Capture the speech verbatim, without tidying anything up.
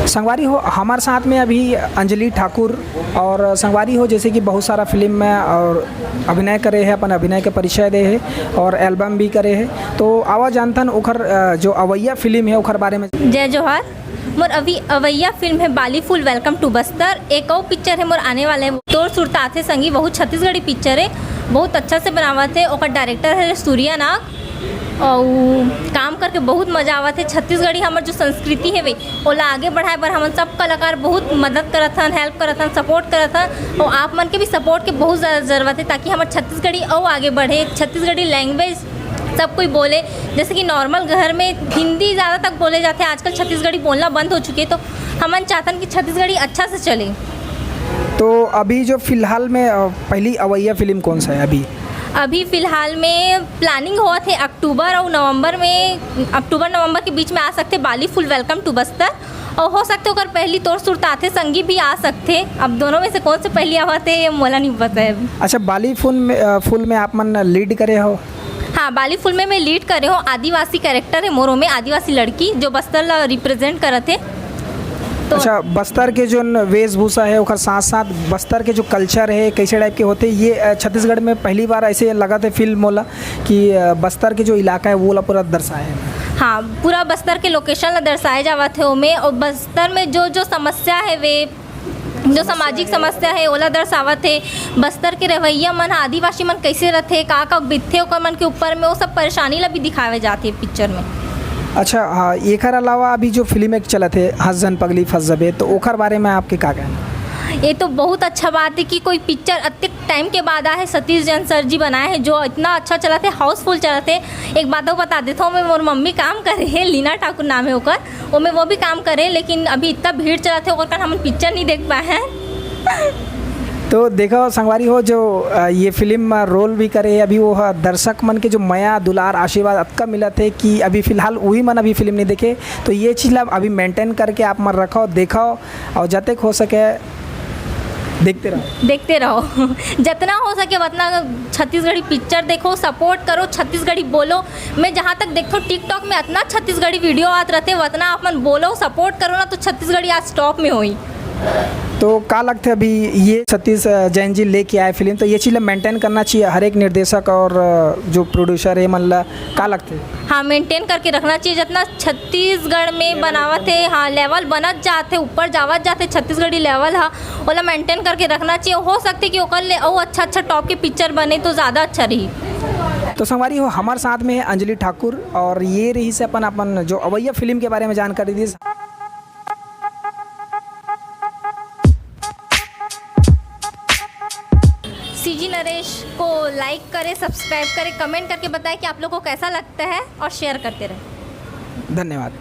संगवारी हो, हमारे साथ में अभी अंजलि ठाकुर। और संगवारी हो, जैसे कि बहुत सारा फिल्म में और अभिनय करे हे, अपन अभिनय के परिचय दे हे और एल्बम भी करे हे। तो आवा जानथन ओखर, अ, जो अवैया फिल्म हे ओखर बारे में। जय जोहार। मोर अभी अवैया फिल्म हे बाली फूल, वेलकम टू बस्तर। एक अउ पिक्चर हे मोर आने वाले हे, तोर सुरता आथे संगी, बहुत छत्तीसगढ़ी पिक्चर हे, बहुत अच्छा से बनावत हे। ओकर डायरेक्टर हे सूर्या नाग। अउ काम करके बहुत मजा आवत हे। छत्तीसगढ़ी हमर जो संस्कृति हे वे, ओला आगे बढ़ाए बर हमन सब कलाकार बहुत मदद करत हन, हेल्प करत हन, सपोर्ट करत हन। अउ आप मन के भी सपोर्ट के बहुत ज़्यादा ज़रूरत हे, ताकि हमर छत्तीसगढ़ी अउ आगे बढ़े, छत्तीसगढ़ी लैंग्वेज सब कोई बोले। जैसे कि नॉर्मल घर में हिंदी ज़्यादा तक बोले जाते हैं, आजकल छत्तीसगढ़ी बोलना बंद हो चुकी है, तो हमन चाहतन कि छत्तीसगढ़ी अच्छा से चले। तो अभी जो फिलहाल में, अ, पहली अवैया फिल्म कौन सा है अभी? अभी फिलहाल में प्लानिंग होवत हे अक्टूबर और नवंबर में, अक्टूबर नवंबर के बीच में आ सकथे बाली फूल, वेलकम टू बस्तर। और हो सकथे ओकर पहली तोर सुरताथे संगी भी आ सकथे। अब दोनों में से कौन से पहली आवत हे, ये मोला नहीं पता है अभी। अच्छा, बाली फूल में, अ, फूल में आप मन लीड करे हो? हाँ, बाली फूल में मैं लीड करे हूँ। आदिवासी कैरेक्टर है मोरो में, आदिवासी लड़की जो बस्तर ला रिप्रेजेंट करत हे। तो अच्छा, बस्तर के जो न-, वेशभूषा है, ओकर साथ साथ बस्तर के जो कल्चर है, कैसे टाइप के होते, ये, अ, छत्तीसगढ़ में पहली बार ऐसे लगत हे फिल्म मोला कि, अ, बस्तर के जो इलाका है, वो ला पूरा दर्शाए है। हाँ, पूरा बस्तर के लोकेशन ला दर्शाए जावत हे ओमे। और बस्तर में जो जो समस्या है, वे जो सामाजिक समस्या है, ओला दर्शावत हे। बस्तर के रहवैया मन ह, आदिवासी मन कैसे रथे, का का बीतथे ओकर मन के ऊपर में, वो सब परेशानी ला भी दिखावे जाथे पिक्चर में। अच्छा, हाँ, एकर अलावा अभी जो फिल्म एक चलत हे, हंस झन पगली फंस जबे, तो ओकर बारे में आपके का कहना? ये तो बहुत अच्छा बात है कि कोई पिक्चर अतिक टाइम के बाद आए है, सतीश जैन सर जी बनाए हैं, जो इतना अच्छा चलत हे, हाउसफुल चलत हे। एक बात और बता देता हूँ मैं, मोर मम्मी काम करे है, लीना ठाकुर नाम है ओकर, ओमे वो भी काम करे, लेकिन अभी इतना भीड़ चलत हे, ओकर कारण हमन पिक्चर नहीं देख पाए हैं। तो देखो संगवारी हो, जो, अ, ये फिल्म में रोल भी करे, अभी वो ह-, दर्शक मन के जो मया, दुलार, आशीर्वाद अतका मिलत हे कि अभी फिलहाल वही मन अभी फिल्म नहीं देखे। तो ये चीज़ ला अभी मेंटेन करके आप मन रखो, देखो, और जतेक हो सके देखते रहो। देखते रहो। जितना हो सके उतना छत्तीसगढ़ी पिक्चर देखो, सपोर्ट करो, छत्तीसगढ़ी बोलो। मैं जहाँ तक देखता हूँ, TikTok में इतना छत्तीसगढ़ी वीडियो आत रहते, उतना आप मन बोलो, सपोर्ट करो ना, तो छत्तीसगढ़ी आज टॉप में होई। तो का लगथे अभी ये सतीश, अ, जैन जी लेके आए फिल्म, तो ये चीज़ ला मेंटेन करना चाहिए हर एक निर्देशक और, अ, जो प्रोड्यूसर है, मन ला का लगथे? हाँ, मेंटेन करके रखना चाहिए। जितना छत्तीसगढ़ में बनावत हे, हाँ, लेवल बनत जात हे, ऊपर जावत जात हे छत्तीसगढ़ी लेवल ह, ओला मेंटेन करके रखना चाहिए। हो सकथे कि ओकर ले अउ अच्छा अच्छा टॉप के पिक्चर बने तो ज़्यादा अच्छा रही। तो संगवारी हो, हमारे साथ में है अंजलि ठाकुर और ये रही से अपन, अपन जो अवैया फिल्म के बारे में जानकारी दी। सीजी नरेश को लाइक करें, सब्सक्राइब करें, कमेंट करके बताएं कि आप लोग को कैसा लगता है और शेयर करते रहें। धन्यवाद।